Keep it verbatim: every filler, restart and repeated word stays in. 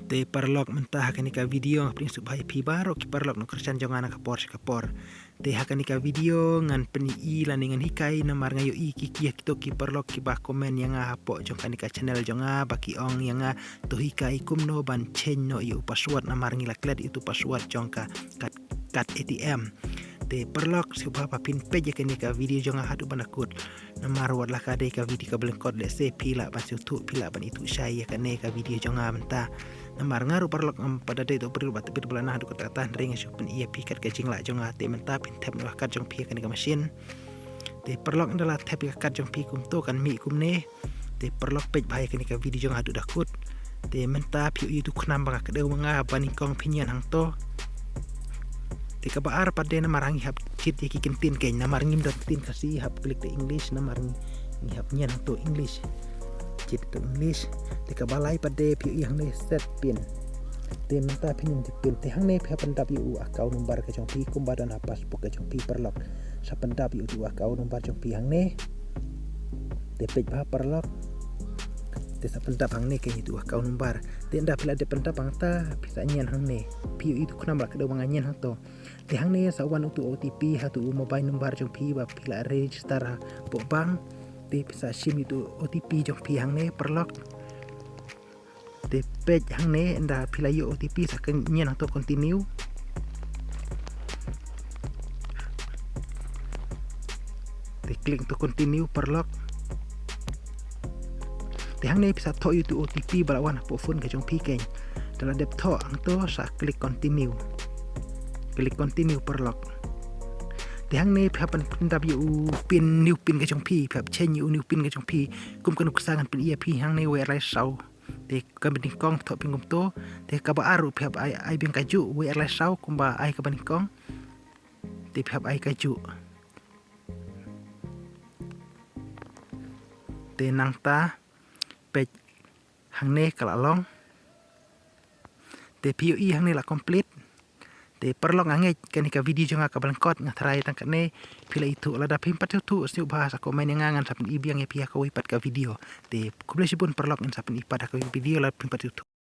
Te paralok mynta ha kane ka video nga pdiang sngewbha ïa phi baroh ki paralok nongkyrshan jong nga na ka por sha ka por. Te ha kane ka video ngan pyni lane ngan hikai namar nga ïohi ki ki kito ki paralok kiba comment ïa nga hapoh jong kane ka channel jong nga ba ki ong ïa nga to hikai kumno ban change noh ïa u password namar ngi la klet ïa u password jong ka card, card A T M. Te paralok sngewbha ba phin peit ïa kane ka video jong nga haduh ban da kut. Namar wat la ka dei ka video kaba lyngkot lehse phi lah ban sngewthuh phi lah ban ithuh shai ïa kane ka video jong nga mynta. Namar nga ruh paralok ngam pat da dei to briew ba tbit ba la nah haduh katta katta hynrei nga shu pyni ïa phi kat ka jinglah jong nga te mynta phin thep noh ka card jong phi ïa kane ka machine. Te paralok ynda la thep ïa ka card jong phi kumto kan mih kumne. Te paralok peit bha ïa kane ka video jong nga haduh da kut. Te mynta phi ïohi utu u khnam ba nga kdew ma nga ba nyngkong phin ñian hangto. Te kaba ar pat de namar ngi hap jied ïa ki kyntien keiñ namar ngim don ktien Khasi hap klik da English namar ngi, ngi hap ñian hangto English. Jied to English. Te kaba lai pat de phi ïohi hangne set pin. Te mynta phin ñian jied pin te hangne phi hap pyndap ïa u account number ka jong phi kumba don ha passbook ka jong phi paralok. Sa pyndap ïa utu u account number jong phi hangne. Te peit bha paralok. Te sa pyndap hangne keiñ utu u account number. Te ynda phi la dep pyndap hangta phi sa ñian hangne. Phi ïohi utu u khnam ba la kdew ma nga ñian hangto. Te hangne sa wan utu u O T P ha utu u mobile number jong phi ba phi la register hapoh bank. Te phi sa shim utu u O T P jong phi hangne paralok. Te peit hangne ynda phi la ïoh O T P sa kynñian hangto continue. Te klik to continue paralok. Te hangne phi sa thoh ïa utu u O T P ba la wan hapoh phone ka jong phi keiñ. Te la dep thoh hangto sa klik continue. Klik continue paralok. Te hangne phi hap ban pyndap ïa u pin, new pin ka jong phi, phi hap change ïa u new pin ka jong phi. Kum ka nuksa ngan pyni ïa phi hangne wei ar lai saw. Te kaba nyngkong thoh pin kumto. Te kaba ar ruh phi hap ai, ai biang kajuh wei ar lai saw kumba ai kaba nyngkong. Te phi hap ai kajuh. Te nangta peit hangne ka la long. Te phi ïohi hangne la complete. Te paralok nga ngeit kane ka video jong nga kaba lyngkot nga tharai tang katne phi la ithuh lada phim pat ithuh sngewbha sa comment ïa nga ngan sa pyni biang ïa phi ha kawei pat ka video. Te khublei shibun paralok ngan sa pyni pat ha kawei video lada phim pat ithuh.